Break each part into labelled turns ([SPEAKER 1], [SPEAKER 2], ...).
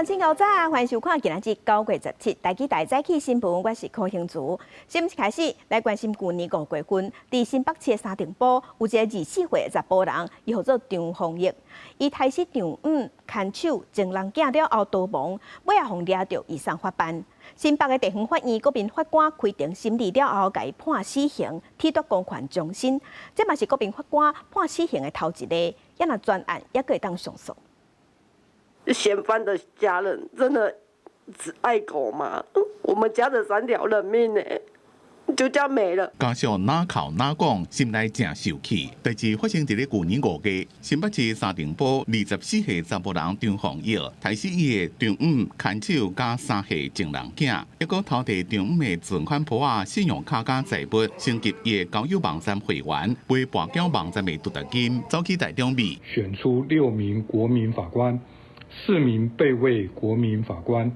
[SPEAKER 1] 新高早，歡迎收看今仔日9月17台語台早起新聞，我是柯興竹。新聞開始來關心，舊年5月份，佇新北市的三重埔有一个24歲的查埔人，伊號做張鳳玉，伊刣死丈姆、牽手、情人囝了後逃亡，尾仔予掠著移送法辦。新北的地方法院國民法官開庭審理了後，共伊判死刑，褫奪公權終身。這嘛是國民法官判死刑的頭一例，也若全案猶閣會當上訴。
[SPEAKER 2] 嫌犯的家人真的只愛狗嗎？我們家的三條人命呢，就這樣沒了。
[SPEAKER 3] 家屬哪哭哪講，心內誠受氣。代誌發生佇咧舊年5月，新北市三重埔24歲查埔人張鳳玉，刣死伊的丈姆、牽手佮3歲情人囝，猶閣偷提丈姆的存款簿仔、信用卡佮財物，升級伊的交友網站會員，買跋筊網站的獨特金，走去大中美。
[SPEAKER 4] 選出六名國民法官，四名備位國民法官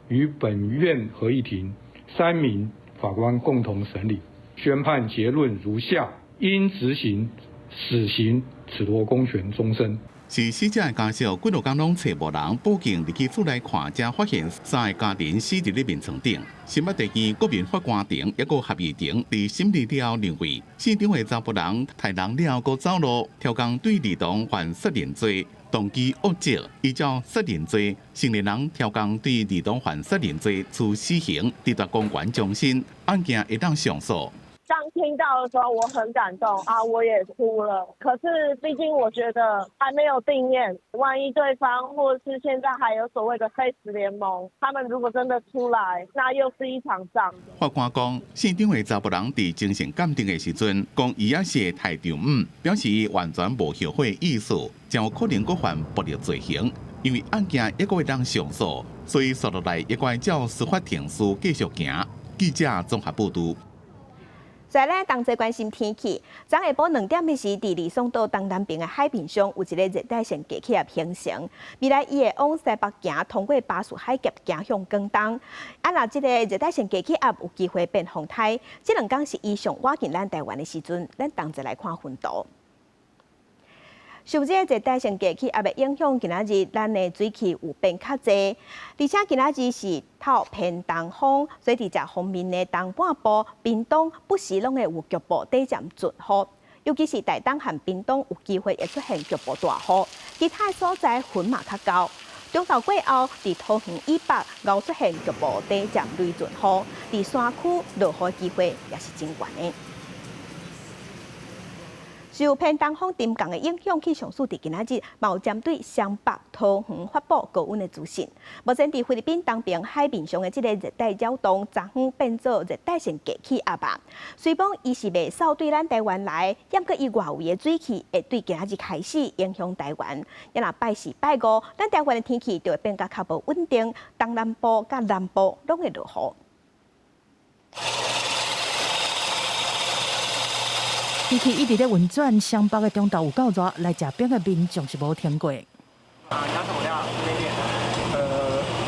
[SPEAKER 4] 與本院合議庭三名法官共同審理，宣判結論如下：應執行死刑，褫奪公權終身。
[SPEAKER 3] 是死者的家屬，幾落工攏揣無人，報警入去厝內看，才發現三个家人死佇咧眠床頂。新北地院國民法官庭猶閣合議庭佇審理了後認為，死長的查埔人刣人了後閣走路，刁工對兒童犯殺人罪，動機惡質，依照殺人罪，成年人刁工對兒童犯殺人罪處死刑，褫奪公權終身，案件會當上訴。
[SPEAKER 5] 當聽到的時候，我很感動啊，我也哭了。可是畢竟我覺得還沒有定讞，萬一對方或是現在還有所謂的黑石聯盟，他們如果真的出來，那又是一場仗。
[SPEAKER 3] 法官講，姓張的查埔人佇精神鑑定的時陣，講伊猶是會刣丈姆，表示伊完全無後悔意思，誠有可能閣犯暴力罪行。因為案件猶閣會當上訴，所以紲落來猶閣愛照司法程序繼續行。記者綜合報導。
[SPEAKER 1] 再來，同齊關心天氣。昨下晡2點彼時，佇呂宋島東南邊的海面上有一个熱帶性低氣壓形成。未來伊會往西北行，通過巴士海峽行向廣東。啊，若這个熱帶性低氣壓有機會變風颱，這兩工是伊上倚近咱台灣的時陣，咱同齊來看雲圖。受這個熱帶性低氣壓的影響，今仔日咱的水汽有變較濟，而且今仔日是透偏東風，所以佇這方面的東半部、屏東不時攏會有局部短暫陣雨，尤其是台東和屏東有機會會出現局部大雨，其他的所在雲嘛較厚。中晝過後，佇桃園以北𠢕出現局部短暫雷陣雨，佇山區落雨機會也是真懸的。受偏東風沉降的影響，氣象署佇今仔日嘛有針對雙北、桃園發布高溫的資訊。目前佇菲律賓東邊海面上的這个熱帶擾動，昨昏變做熱帶性低氣壓吧。雖罔伊是袂掃對咱台灣來，毋過伊外圍的水汽會對今仔日開始影響台灣。若拜四、拜五，咱台灣的天氣就會變甲較無穩定，東南部佮南部攏會落雨。
[SPEAKER 6] 天氣一直咧運轉，雙北的中晝有夠熱，來食冰的民眾是無停過。
[SPEAKER 7] 啊，你要什麼料？湯圓。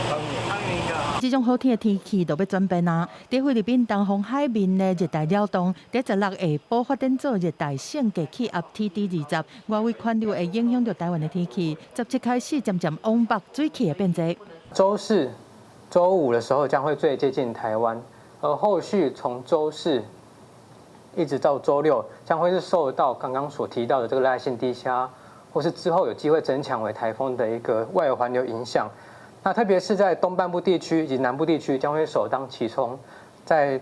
[SPEAKER 7] 湯圓一個。
[SPEAKER 6] 這種好天的天氣就欲轉變啊！佇菲律賓東方海面的熱帶擾動，佇16下晡發展做熱帶性低氣壓 TD 20，外圍環流會影響著台灣的天氣。17開始漸漸往北，水汽會變濟。
[SPEAKER 8] 週四、週五的時候將會最接近台灣，而後續從週四一直到週六，將會是受到剛剛所提到的這個熱帶性低壓，或是之後有機會增強為颱風的一個外圍環流影響。那特別是在東半部地區以及南部地區，將會首當其衝，在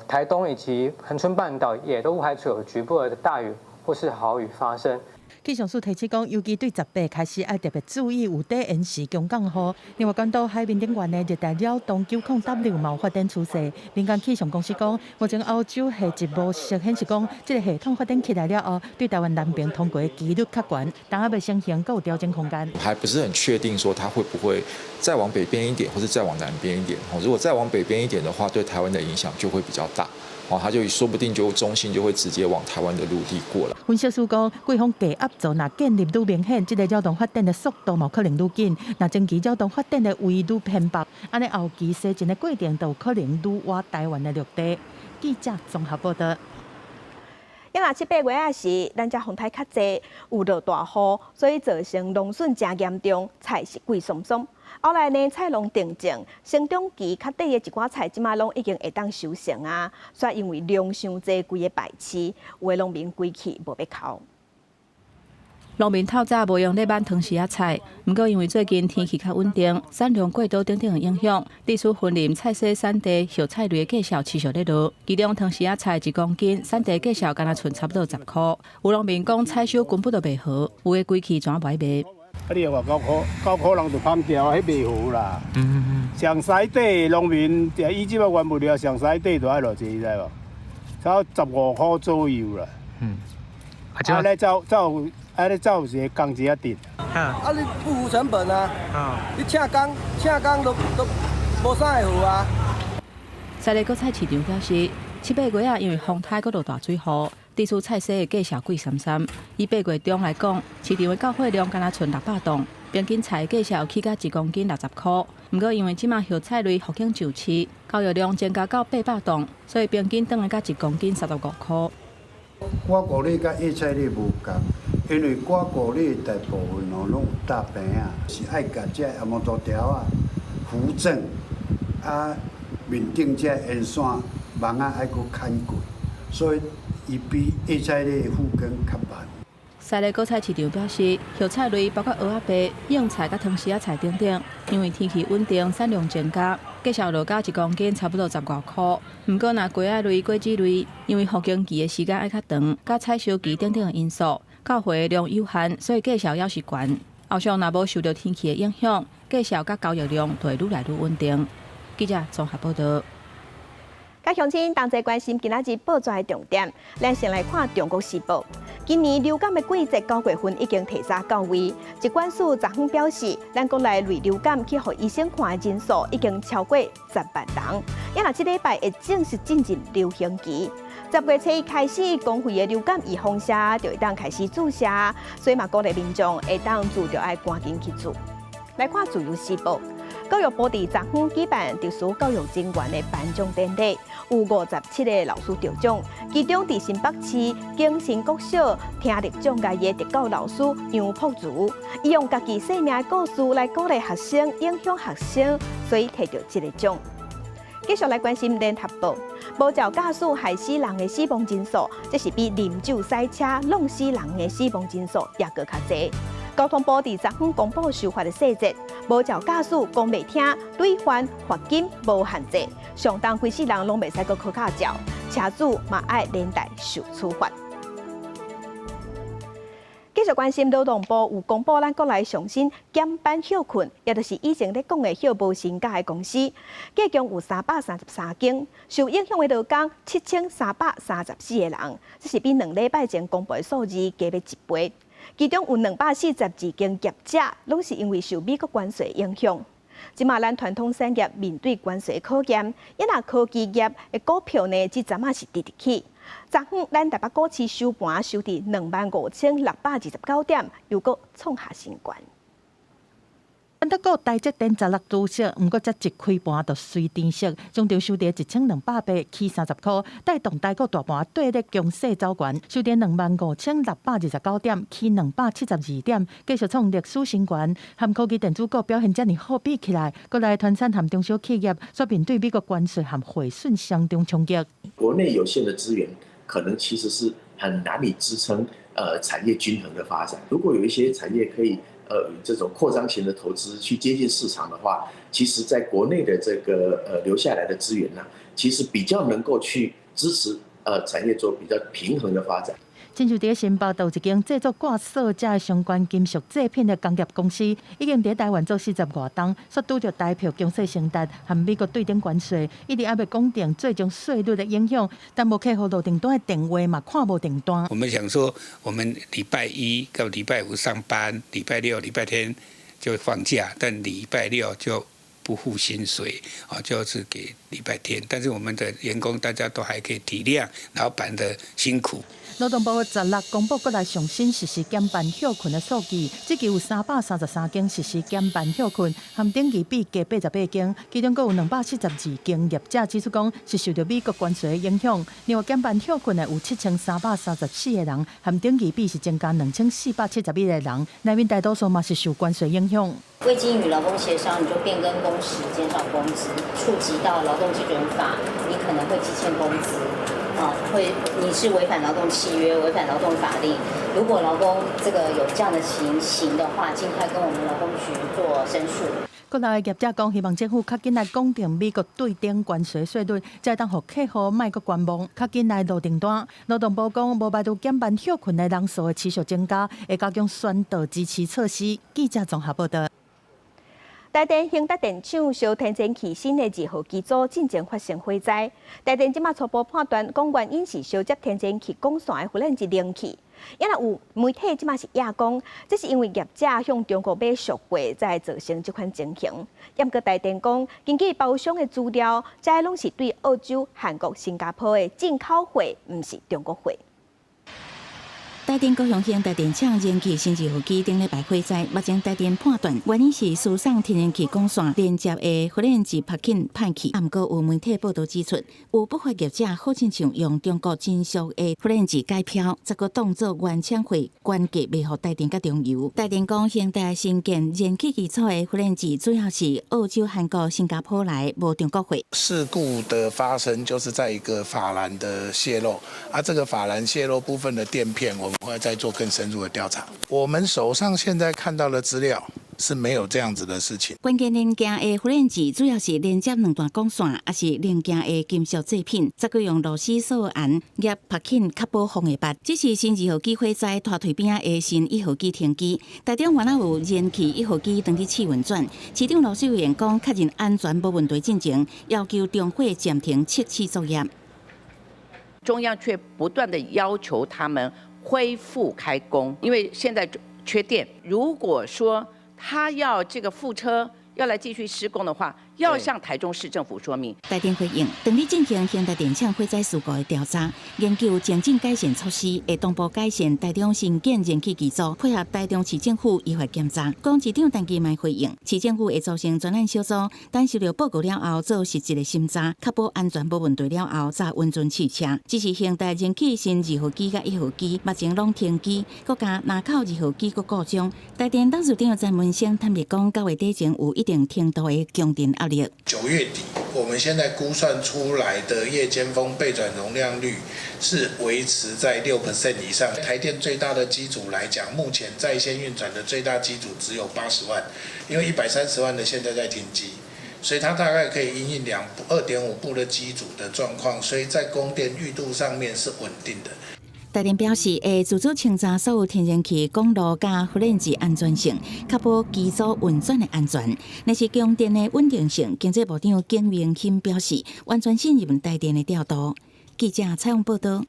[SPEAKER 8] 台東以及恆春半島也都不排除有局部的大雨或是豪雨發生。
[SPEAKER 6] 氣象署提醒講，尤其對18開始愛特別注意有短延時強降雨。另外，關島海面頂懸的熱帶擾動90W嘛有發展趨勢。民間氣象公司講，目前歐洲下一模式顯示講，這个系統發展起來了後，對台灣南邊通過的幾率較懸，但猶未成型，閣有調整空間。
[SPEAKER 9] 還不是很確定說它會不會再往北邊一點，或是再往南邊一點。如果再往北邊一點的話，對台灣的影響就會比較大。哦，它就說不定就中心就會直接往台灣的陸地過來。
[SPEAKER 6] 分析師講，季風低壓槽若建立愈明顯，這个擾動發展的速度嘛可能愈緊。若前期擾動發展的位愈偏北，按呢後期西進的過程就有可能愈倚台灣的陸地。記者綜合報道。
[SPEAKER 1] 因為七八月仔時，咱遮風颱較濟，有落大雨，所以造成農損誠嚴重，菜是貴鬆鬆。後來呢，菜農停種，成長期較短的一寡菜，這馬攏已經會當收成啊。煞因為量傷濟，規个敗市，有的農民規氣無欲剾。
[SPEAKER 10] 農民透早無閒咧挽糖匙仔菜，毋過因為最近天氣較穩定，產量過多等等的影響，致使雲林菜西產地葉菜類的價數持續咧落。其中糖匙仔菜一公斤產地價數敢若賰差不多10箍。有農民講採收根本就袂好，有的規氣全無愛賣。
[SPEAKER 11] 啊！你話9箍，9箍人就拋掉啊，彼袂好啦。上西底農民，以這擺原物料上西底都愛偌濟，你知無？差不多15箍左右啦。啊，咧走走，啊咧走是工錢仔值。
[SPEAKER 12] 啊，你不符成本啊！你請工請工都都無啥會好啊。
[SPEAKER 10] 西螺果菜市場表示，七八月啊，因為風颱閣落大水雨，致使菜西的價數貴參參。以八月中來講，市場的到貨量敢若賰600擔，平均菜價數起價一公斤60箍。毋過因為這馬葉菜類復興上市，交易量增加到800擔，所以平均轉來到一公斤35箍。
[SPEAKER 13] 瓜果類佮葉菜類無仝，因為瓜果類大部分哦攏有搭棚仔，是愛共這紅毛豆條仔扶正，啊面頂這煙線網仔愛閣牽過，所以伊比葉菜類的復耕較慢。
[SPEAKER 10] 西螺果菜市場表示，葉菜類包括蚵仔白、莺菜佮糖匙仔菜等等，因為天氣穩定，產量增加，價數落到一公斤差不多10外箍。毋過若瓜仔類、果子類，因為復耕期的時間愛較長，佮採收期等等的因素，到貨量有限，所以價數猶是懸。後續若無受著天氣的影響，價數佮交易量就會愈來愈穩定。記者綜合報導。
[SPEAKER 1] 佮鄉親同齊關心今仔日報紙的重點，咱先來看《中國時報》。今年流感的季節9月份已經提早到位。疾管署昨昏表示，咱國內罹流感去予醫生看的人數已經超過10萬人。也若這禮拜會正式進入流行期。10月初一開始，公費的流感預防射就會當開始注射，所以嘛鼓勵民眾會當注就愛趕緊去注。來看《自由時報》。教育部佇昨昏舉辦特殊教育人員的頒獎典禮，有57個老師得獎，其中佇新北市景新國小聽力障礙的特教老師楊朴如，伊用家己生命的故事來鼓勵學生，影響學生，所以提著這個獎。繼續來關心聯合報，無照駕駛害死人的死亡人數，這是比啉酒駛車弄死人的死亡人數猶閣較濟。交通部佇昨昏公布修法的細節，無照駕駛講袂聽，累犯罰金無限制，上重規世人攏袂使閣考駕照，車主嘛愛連帶受處罰。繼續關心勞動部有公布咱國內上新減班歇睏，也就是以前咧講的歇無薪假的公司，計共有333間，受影響的勞工7334個人，這是比2禮拜前公布的數字加欲一倍。其中有242間業者，攏是因為受美國關稅影響。這馬咱傳統產業面對關稅考驗，也若科技業的股票呢，這陣仔是直直起。昨昏咱台北股市收盤收佇25,629點，又閣創下新高。
[SPEAKER 6] 德國台積電16除息，毋過才一開盤就隨甜息，終場收佇1280起30箍，帶動台股大盤綴咧強勢走懸，收佇25,629點，起272點，繼續創歷史新高。和科技電子股表現遮爾好比起來，國內傳產和中小企業煞面對美國關稅和匯損雙重衝擊。
[SPEAKER 14] 國內有限的資源，可能其實是很難以支撐產業均衡的發展。如果有一些產業可以這種擴張型的投資去接近市場的話，其實在國內的這個留下來的資源呢，其實比較能夠去支持產業做比較平衡的發展。
[SPEAKER 6] 親像佇新北有一間製作掛鎖遮相關金屬製品的工業公司，已經佇台灣做40外冬，煞拄著台票強勢升值，和美國對等關稅，一直猶未講定最終稅率的影響，但無客戶落訂單的電話嘛看無訂單。
[SPEAKER 15] 我們想說，我們禮拜一到禮拜五上班，禮拜六、禮拜天就放假，但禮拜六就不付薪水，啊，就是給禮拜天。但是我們的員工大家都還可以體諒老闆的辛苦。
[SPEAKER 6] 勞動部16公布國內上新實施減班歇睏的數據，這期有333間實施減班歇睏，和頂期比加88間，其中閣有242間業者指出講是受著美國關稅的影響。另外減班歇睏的有7334個人，和頂期比是增加2471個人，內面大多數嘛是受關稅影響。
[SPEAKER 16] 未經與勞工協商，你就變更工時、減少工資，觸及到勞動基準法，你可能會積欠工資，啊，會你是違反勞動契約、違反勞動法令。如果勞工這個有這樣的情形的話，盡快跟我們勞工局做申訴。
[SPEAKER 6] 國內業者講，希望政府較緊來講定美國對等關稅稅率，才會當予客戶莫閣觀望，較緊來落訂單。勞動部講，無排除減班歇睏的人數會持續增加，會加強宣導支持措施。記者綜合報道。
[SPEAKER 1] 台電興達電廠燒天然氣新的二號機組進前發生火災，台電這馬初步判斷，講原因是燒接天然氣管線的弗連熱氣。也若有媒體這馬是揶講，這是因為業者向中國買俗貨，才會造成這款情形。毋過台電講，根據包商的資料，這攏是對澳洲、韓國、新加坡的進口貨，毋是中國貨。
[SPEAKER 17] 台電高雄興達電廠燃氣新二號機頂禮拜火災，目前台電判斷原因是輸送天然氣管線連接的弗連熱拍緊歹去。毋過有媒體報道指出，有不法業者好親像用中國真俗的弗連熱改標，才閣當做原廠貨，懸價賣予台電佮中油。台電講，興達新建燃氣機組的弗連熱主要是澳洲、韓國、新加坡來，無中國貨。
[SPEAKER 18] 事故的發生就是在一個法蘭的洩漏，啊，這個法蘭洩漏部分的墊片，我們會再做更深入的調查。我們手上現在看到的資料是沒有這樣子的事情。
[SPEAKER 17] 關鍵零件的弗連熱主要是連接兩段管線，抑是零件的金屬製品，才閣用螺絲鎖頷夾拍緊，確保風會拔。只是新二號機火災拖退邊仔的新一號機停機，台中原來有燃氣一號機當佇試運轉。市長盧秀燕講，確認安全無問題進前，要求中火暫停測試作業。
[SPEAKER 19] 中央卻不斷的要求他們恢復開工，因為現在缺電。如果說他要這個復車要來繼續施工的話，要向台中市政府說明。
[SPEAKER 17] 台電回應，當咧進行興達電廠火災事故的調查，研究精進改善措施，會同步改善台中新建燃氣機組，配合台中市政府依法檢查。講市長陳其邁回應，市政府會組成專案小組，等收到報告了後做實質的審查，確保安全無問題了後，才允准試車。只是興達燃氣新二號機佮一號機目前攏停機，閣加林口二號機閣故障。台電董事長陳文生坦白講，九月底前有一定程度的供電壓力。
[SPEAKER 18] 9月底，我們現在估算出來的夜間峰備轉容量率是維持在6% 以上。台電最大的機組來講，目前在線運轉的最大機組只有80萬，因為130萬的現在在停機，所以它大概可以因應2.5部的機組的狀況，所以在供電裕度上面是穩定的。
[SPEAKER 17] 台電表示，會自主清查所有天然氣管路佮弗連熱安全性，確保機組運轉的安全。若是供電的穩定性，經濟部長簡明鑫表示，完全信任台電的調度。記者採訪報道。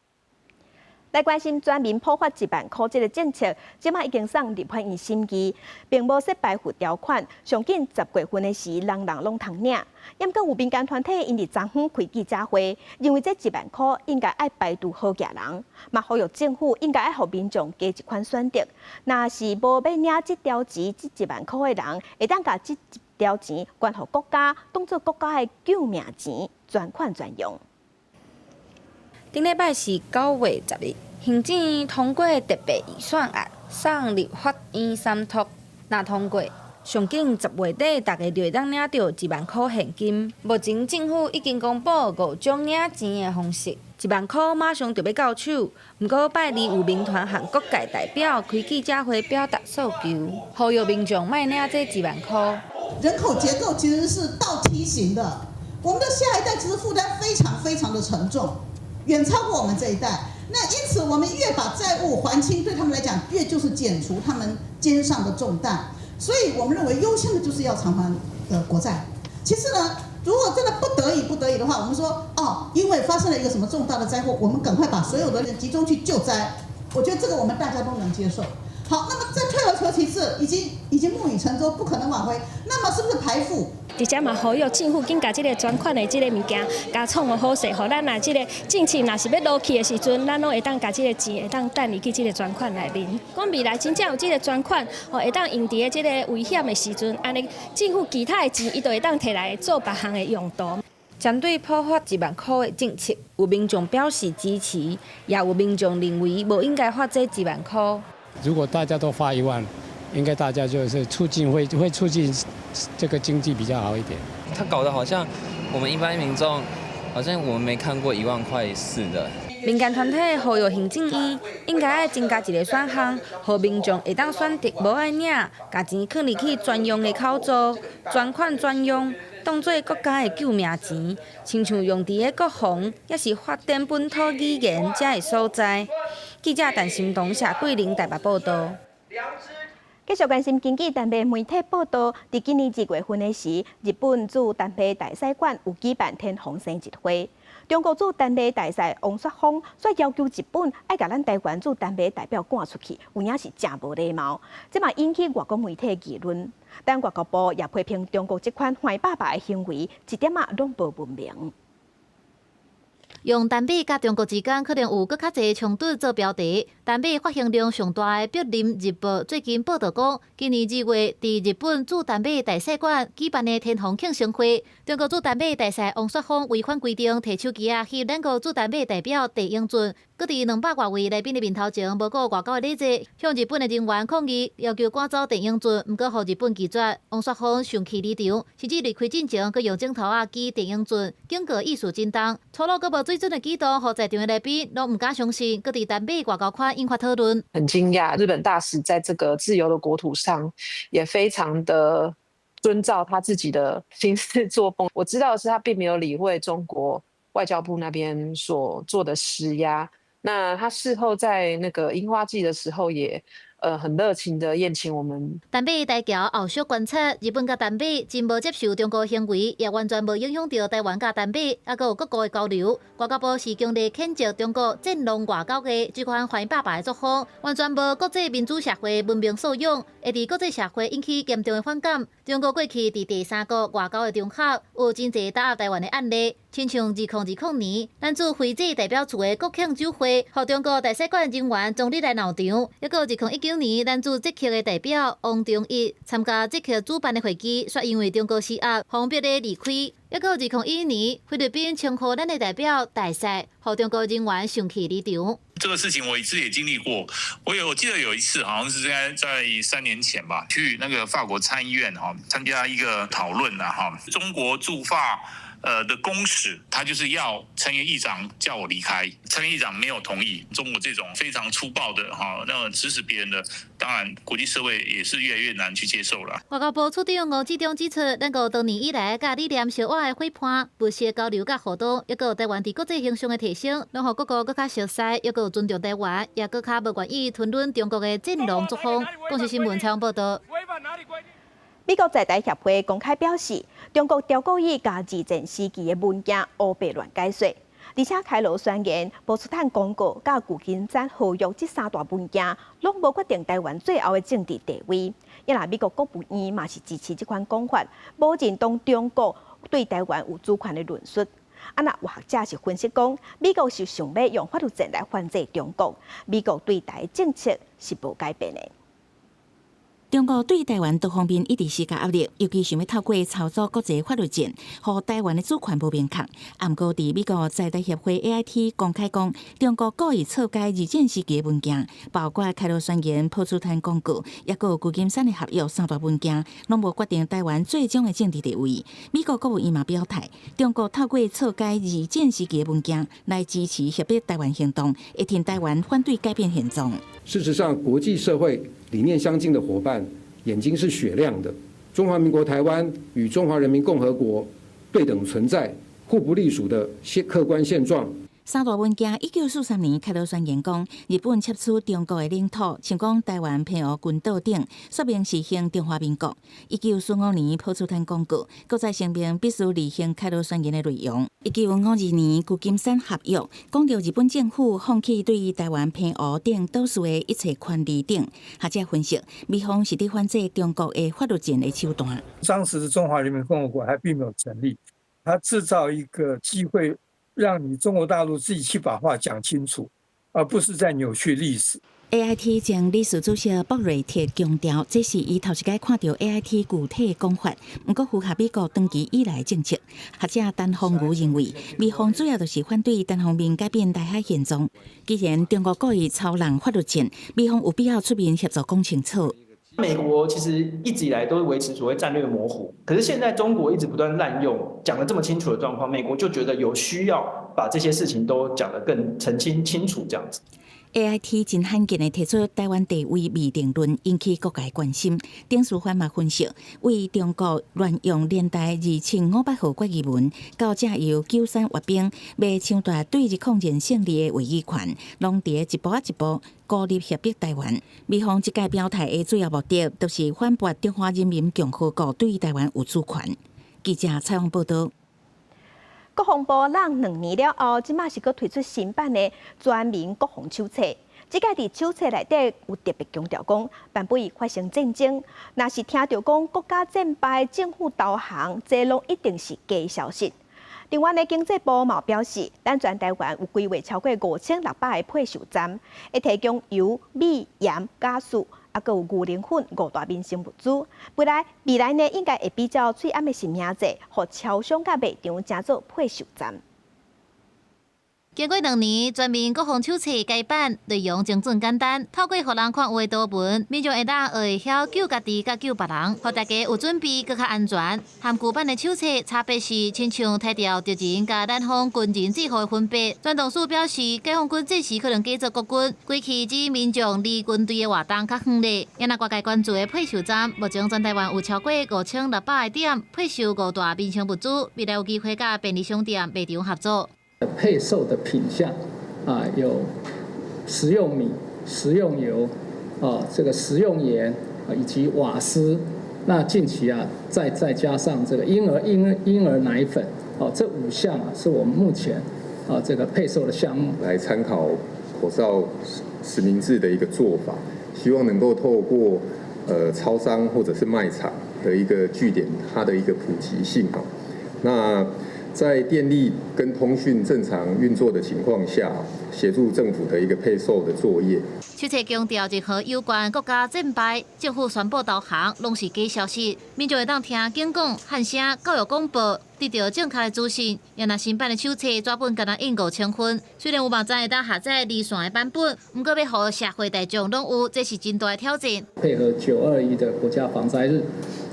[SPEAKER 1] 來關心全民普發一萬箍這个政策，這馬已經送立法院審議，並無設排付條款。上緊10月份的時，人人攏通領。毋過有民間團體𪜶佇昨昏開記者會，認為這一萬箍應該愛排除好額人，嘛呼籲政府應該愛予民眾加一款選擇。若是無欲領這條錢，這一萬箍的人，會當共這一條錢捐予國家，當做國家的救命錢，專款專用。
[SPEAKER 20] 頂禮拜是9月10日，行政院通過特別預算案，送立法院審讀。若通過，上緊10月底，大家就會當領著1萬箍現金。目前政府已經公布五種領錢的方式，一萬箍馬上就欲到手。毋過拜二有民團和各界代表開記者會表達訴求，呼籲民眾莫領這一萬箍。
[SPEAKER 21] 人口結構其實是倒梯形的，我們的下一代其實負擔非常非常的沉重。遠超過我們這一代，那因此我們越把債務還清，對他們來講越就是減除他們肩上的重擔。所以我們認為優先的就是要償還的國債。其次呢，如果真的不得已不得已的話，我們說哦，因為發生了一個什麼重大的災禍，我們趕快把所有的人集中去救災。我覺得這個我們大家都能接受。好，那麼再退而求其次，已經木已成舟，不可能挽回。那麼是不是排富？
[SPEAKER 22] 而且嘛，呼籲政府緊共這个專款的這个物件，共創予好勢，予咱若這个政策若是欲落去的時陣，咱攏會當共這个錢會當轉入去這个專款內面。講未來真正有這个專款，吼會當用佇這个危險的時陣，按呢政府其他的錢，伊就會當提來做別項的用途。
[SPEAKER 20] 針對普發一萬箍的政策，有民眾表示支持，也有民眾認為無應該發這一萬箍。
[SPEAKER 23] 如果大家都發1萬，
[SPEAKER 2] 應該大家就是促進會促進這個經濟比較好一點。
[SPEAKER 4] 他搞得好像我們一般民眾，好像我們沒看過1萬塊似的。
[SPEAKER 20] 民間團體呼籲行政院應該愛增加一個選項，予民眾會當選擇無愛領，共錢囥入去專用的口座，專款專用，當做國家的救命錢，親像用佇咧國防，抑是發展本土語言遮的所在。記者陳心彤、謝桂玲台北報道。
[SPEAKER 1] 繼續關心經濟，丹麥媒體報道，佇今年2月份的時，日本駐丹麥大使館有舉辦天皇生日會。中國駐丹麥大使王雪峰煞要求日本愛共咱台灣駐丹麥代表趕出去，有影是誠無禮貌。這嘛引起外國媒體議論，但外交部也批評中國這款壞爸爸的行為，一點仔攏無文明。
[SPEAKER 23] 用丹麥佮中國之間可能有閣較濟衝突做標題，丹麥發行量上大的《柏林日報》最近報道講，今年2月佇日本駐丹麥大使館舉辦的天皇慶生會，中國駐丹麥大使王雪峰違反規定，提手機仔翕咱國駐丹麥代表鄭英俊，閣佇200外位來賓的面頭前，無顧外交的禮節，向日本的人員抗議，要求趕走鄭英俊，毋過予日本拒絕。王雪峰生氣離場，甚至離開進前，閣用指頭仔指鄭英俊，警告意思真重，粗魯閣無水準的舉動，予在場的來賓攏毋敢相信，閣佇丹麥外交圈引發討論。
[SPEAKER 24] 很驚訝，日本大使在這個自由的國土上，也非常的遵照他自己的行事作風。我知道的是，他並沒有理會中國外交部那邊所做的施壓。那他事後在那個櫻花季的時候，也很熱情的宴請我們。
[SPEAKER 23] 丹麥大橋後續觀察，日本佮丹麥真無接受中國行為，也完全無影響著台灣佮丹麥，猶閣有各國的交流。外交部是強烈譴責中國戰狼外交的這款壞爸爸的作風，完全無國際民主社會文明素養，會佇國際社會引起嚴重的反感。中國過去佇第三國外交的場合，有真濟打壓台灣的案例，親像2020年，咱駐斐濟代表處的國慶酒會，予中國大使館人員終日來鬧場；猶閣2019年，咱駐捷克的代表王忠義參加捷克主辦的會議，煞因為中國施壓，予逼咧離開。猶閣2011年，菲律賓稱呼咱的代表大使，予中國人員生氣離場。
[SPEAKER 25] 這個事情我自己也經歷過，我記得有一次，好像是在3年前吧，去那個法國參議院哈參加一個討論啦哈，中國駐法的公使，他就是要參議議長叫我離開，參議議長沒有同意。中國這種非常粗暴的哈，那種指使別人的，當然國際社會也是越來越難去接受了。
[SPEAKER 23] 外交部處長吳志中指出，咱國多年以來佮理念相倚的伙伴，不惜交流佮互動，抑閣有台灣佇國際形象的提升，攏予各國閣較熟似，抑閣有尊重台灣，也閣較無願意吞忍中國的戰狼作風。公視新聞採訪報道。
[SPEAKER 1] 美國在台協會公開表示，中國刁故意共二戰時期的文件烏白亂解說，而且開羅宣言、波茨坦公告、佮舊金山和約這三大文件，攏無決定台灣最後的政治地位。抑若美國國務院嘛是支持這款講法，無認同中國對台灣有主權的論述。啊，若學者是分析講，美國是想欲用法律戰來反制中國，美國對台政策是無改變的。
[SPEAKER 17] 中國對台灣多方面一直施加壓力，尤其想欲透過操作國際法律戰，予台灣的主權無明確。毋過，佇美國在台協會 AIT 公開講，中國故意錯解二戰時期的文件，包括開羅宣言、波茨坦公告，抑閣有舊金山的合約三大文件，攏無決定台灣最終的政治地位。美國國務院嘛表態，中國透過錯解二戰時期的文件來支持脅迫台灣行動，會挺台灣反對改變現狀。
[SPEAKER 26] 事實上，國際社會理念相近的夥伴眼睛是雪亮的。中華民國台灣與中華人民共和國對等存在、互不隸屬的現客觀現狀。
[SPEAKER 17] 三大文件，1943年開羅宣言講，日本竊取中國的領土，像講台灣、澎湖群島等，說明實行中華民國。1945年波茨坦公告，閣再聲明必須履行開羅宣言的內容。1952年舊金山合約，講著日本政府放棄對台灣、澎湖等島嶼的一切權利等。學者分析，美方是佇反制中國的法律戰的手段。
[SPEAKER 27] 當時的中華人民共和國還並沒有成立，他製造一個機會，讓你中國大陸自己去把話講清楚，而不是在扭曲歷史。
[SPEAKER 17] AIT 前理事主席博瑞特強調，這是伊頭一擺看著 AIT 具體講法，毋過符合美國長期以來的政策。學者陳鳳如認為，美方主要就是反對單方面改變台海現狀。既然中國故意操弄法律戰，美方有必要出面協助講清楚。
[SPEAKER 3] 美國其實一直以來都維持所謂戰略模糊，可是現在中國一直不斷濫用，講得這麼清楚的狀況，美國就覺得有需要把這些事情都講得更澄清清楚，這樣子。
[SPEAKER 17] AIT 真罕見的提出台灣地位未定論，引起各界關心。丁書帆嘛分析，為中國亂用聯大2500號決議文，到藉由九三閱兵，欲搶奪對日抗戰勝利的話語權，攏佇一步仔一步孤立脅迫台灣。美方這屆表態的主要目的，就是反駁中華人民共和國對台灣有主權。記者採訪報導。
[SPEAKER 1] 國防部攏2年了後，這馬是閣推出新版的全民國防手冊。這屆佇手冊內底有特別強調講，萬不發生戰爭，若是聽著講國家戰敗、政府投降，這攏一定是假消息。另外呢，經濟部嘛表示，咱全台灣有規劃超過5600個配售站，會提供油、米、鹽、加素，啊，閣有牛奶粉五大民生物資。未來呢，應該會比照喙罨的實名制，予超商佮賣場成做配售站。
[SPEAKER 23] 經過2年，全民國防手冊改版，內容精準簡單，透過予人看有的圖文，民眾會當學會曉救家己佮救別人，予大家有準備，閣較安全。和舊版的手冊差別是，親像提著敵人佮咱方軍人制服的分別。轉動署表示，解放軍這時可能改做國軍，過去指民眾離軍隊的活動較遠咧。也若外界關注的配售站，目前全台灣有超過5600個點，配售五大民生物資，未來有機會佮便利商店、賣場合作。
[SPEAKER 5] 配售的品項啊，有食用米、食用油、啊這個食用鹽以及瓦斯。那近期啊，再加上這個嬰兒奶粉，哦，這五項啊，是我們目前啊這個配售的項目。
[SPEAKER 7] 來參考口罩實名制的一個做法，希望能夠透過超商或者是賣場的一個據點，它的一個普及性哈。那在電力跟通訊正常運作的情況下，協助政府的一個配售的作業。
[SPEAKER 23] 手冊強調，任何有關國家戰敗、政府宣布投降，攏是假消息。民眾會當聽警廣、漢聲、教育廣播，得著正確的資訊。也若新版的手冊，紙本敢若印5000份，雖然有網站會當下載離線的版本，毋過欲予社會大眾攏有，這是真大的挑戰。
[SPEAKER 5] 配合921的國家防災日，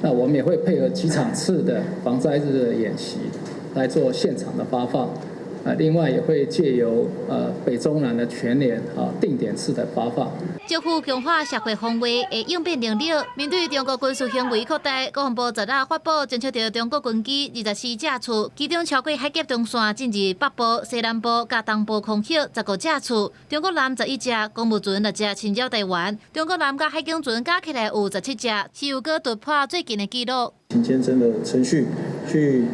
[SPEAKER 5] 那我們也會配合幾場次的防災日的演習，來做現場的發放，啊，另外也會借由北中南的全聯啊定點式的發放。
[SPEAKER 23] 政府強化社會防衛的應變能力，面對中國軍事行為擴大，國防部昨日發布偵測著中國軍機24架次，其中超過海峽中線進入北部、西南部佮東部空域15架次，中國艦11隻，公務船6隻侵擾台灣，中國艦佮海警船加起來有17隻，是又閣突破最近的紀錄。
[SPEAKER 8] 請簽證的程序去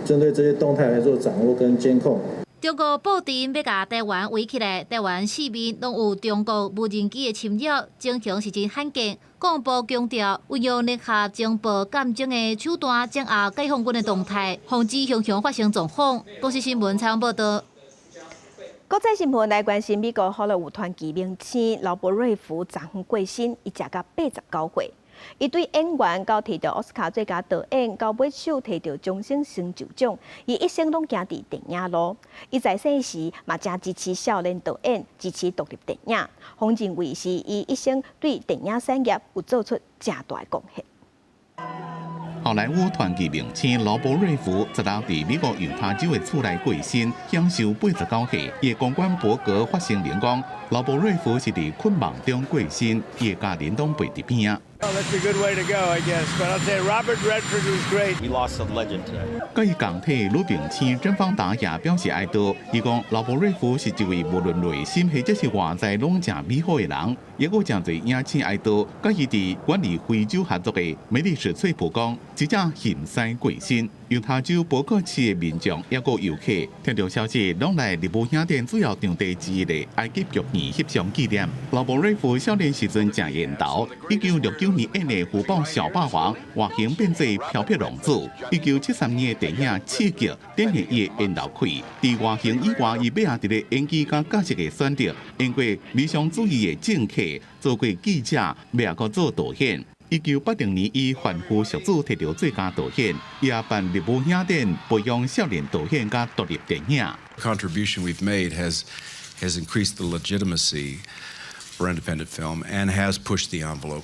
[SPEAKER 8] 針對這些動態來做掌握跟監控。
[SPEAKER 23] 中國布陣欲共台灣圍起來，台灣四面攏有中國無人機的侵擾，情形是真罕見。國防部強調，運用聯合情報鑑證的手段，掌握解放軍的動態，防止常常發生狀況。公視新聞採訪報導。
[SPEAKER 1] 國際新聞來關心，美國好萊塢傳奇明星勞勃瑞福昨昏過身，伊食甲89歲。伊對演員到提著奧斯卡最佳導演，到尾首提著終身成就獎，伊一生攏行佇電影路。伊在世時嘛，誠支持少年導演，支持獨立電影，予人認為是伊一生對電影產業有做出誠大的貢獻。
[SPEAKER 9] 好萊塢傳奇明星勞勃瑞福，昨昏佇美國猶他州的厝內過身，享壽89歲。伊的公關伯格發聲明講，勞勃瑞福是佇困夢中過身，伊的家人攏陪佇邊仔。
[SPEAKER 11] Well, that's a good way to go, I guess. But I'll say Robert Redford was great.
[SPEAKER 12] We lost a legend today.
[SPEAKER 9] 佮伊仝體女明星甄芳達也表示哀悼。伊講勞勃瑞福是一位無論內心或者是外在攏誠美好的人，也閣誠濟影星哀悼。佮伊佇遠離非洲合作的梅麗史翠普講，這才現身過身。猶他州波克市的民眾抑閣遊客，聽著消息，攏來麗舞影展主要場地之一的埃及劇院翕相紀念。勞勃瑞福少年時陣誠緣投，1969年演的《虎豹小霸王》，外形變做飄飄浪子。1973年的電影《刺激》展現伊的緣投氣。佇外形以外，伊尾仔佇咧演技佮角色的選擇，演過理想主義的政客，做過記者，尾仔閣做導演。1980年，以《凡夫俗子》提著最佳導演，伊也辦麗舞影展，培養少年導演佮獨立電影。
[SPEAKER 28] Contribution we've made has increased the legitimacy for independent film and has pushed the envelope.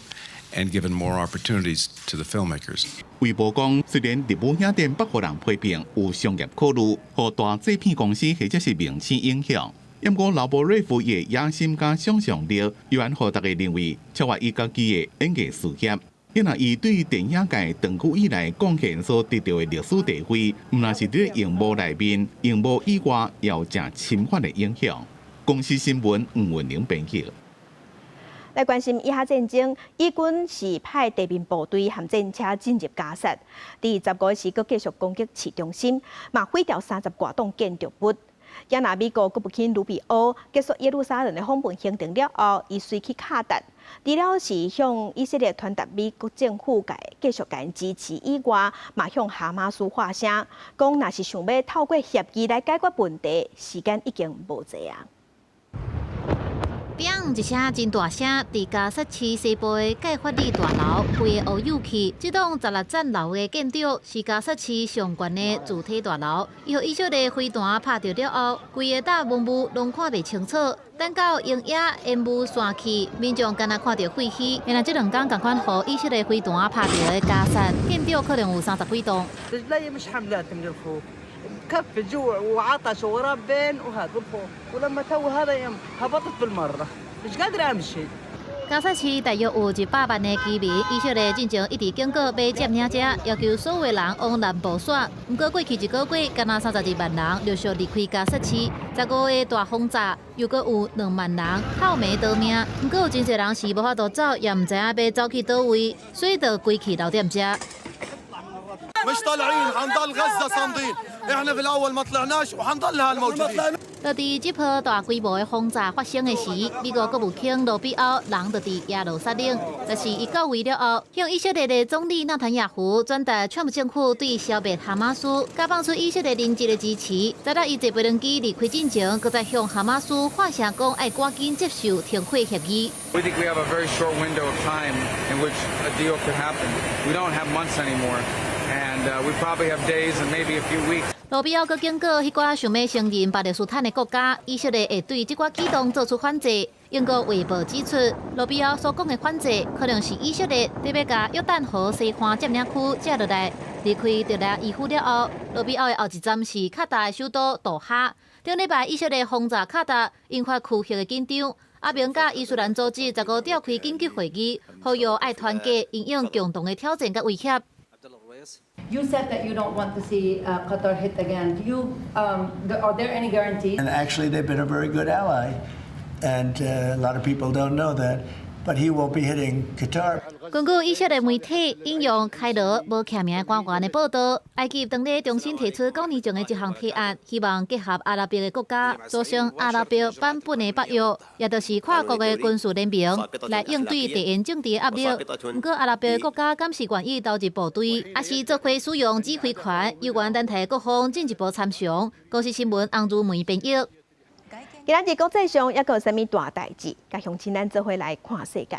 [SPEAKER 28] And given more opportunities to the filmmakers.
[SPEAKER 9] 衛報講，雖然麗武影展予人批評有商業考慮，予大製片公司或者是明星影響，毋過勞勃瑞夫的野心佮想像力，依然予大家認為超越伊家己的演藝事業。因為伊對電影界長久以來貢獻所得著的歷史地位，毋但是佇螢幕內面，螢幕以外也有誠深遠的影響。公視新聞吳文玲編輯。
[SPEAKER 1] 來關心以哈戰爭，以軍是派地面部隊和戰車進入加薩，佇15時閣繼續攻擊市中心，嘛毀掉三十外棟建築物。也若美國國務卿盧比歐結束耶路撒冷的訪問行程了後，伊隨去卡達，除了是向以色列傳達美國政府共繼續共支持以外，嘛向哈馬斯發聲，講若是想欲透過協議來解決問題，時間已經無濟啊。
[SPEAKER 23] 砰！一聲真大聲，佇加薩市西部的蓋法利大樓，規个烏有去。這棟16層樓的建築是加薩市上懸的主體大樓。伊予以色列飛彈拍著了後，規个大霧霧攏看袂清楚。等到濃煙煙霧散去，民眾敢若看著廢墟。因為這兩工仝款予以色列飛彈拍著的加薩建築可能有三十幾棟。
[SPEAKER 6] كف جوع وعطش وربين وهذا والخوف ولما تو هذا يوم هبطت بالمره مش قادره امشي.
[SPEAKER 23] 加薩市大約有100萬的居民，以色列進前一直警告欲佔領者，要求所有人往南部徙。毋過過去一個月，敢若32萬人陸續離開加薩市。15個大轟炸，又閣有2萬人透暝逃命。毋過有真濟人是無法度走，也毋知影欲走去佗位，所以就規氣留踮遮。
[SPEAKER 10] مش طالعين حنضل غزه صامدين احنا في الاول ما طلعناش وحنضل هالموجودين.
[SPEAKER 23] 就佇這波大規模的轟炸發生的時，美國國務卿盧比歐人就佇耶路撒冷。但是伊到位了後，向以色列的總理納坦雅胡轉達川普政府對消滅哈馬斯、佮放出以色列人質的支持。在伊坐飛機離開進前，閣再向哈馬斯發聲講愛趕緊接受停火協議。
[SPEAKER 12] We think we have a very short window of time in which a deal could happen. We don't have months anymore, and we probably have days and maybe a few weeks.
[SPEAKER 23] 盧比奧閣警告，彼寡想欲承認巴勒斯坦的國家，以色列會對這寡舉動做出反制。英國衛報指出，盧比奧所講的反制，可能是以色列欲共約旦河西岸佔領區接落來。離開特拉伊夫了後，盧比奧的後一站是卡達的首都杜哈。頂禮拜以色列轟炸卡達，引發區域的緊張。阿盟佮伊斯蘭組織15召開緊急會議，呼籲愛團結，因應共同的挑戰佮威脅。
[SPEAKER 13] You said that you don't want to see Qatar hit again. Are there any guarantees?
[SPEAKER 14] And actually, they've been a very good ally, and a lot of people don't know that. But he won't be hitting Qatar.
[SPEAKER 23] 根據以色列媒體引用開羅無記名官員的報道，埃及當咧重新提出9年前的一項提案，希望結合阿拉伯的國家，組成阿拉伯版本的北約，也就是跨國的軍事聯盟，來應對地緣政治的壓力。毋過阿拉伯國家敢是願意投入部隊，抑是做伙使用指揮權，猶原等待各方進一步參詳。公視新聞洪如梅編譯。
[SPEAKER 1] 今仔日國際上猶閣有啥物大代誌？共鄉親咱做伙來看世界。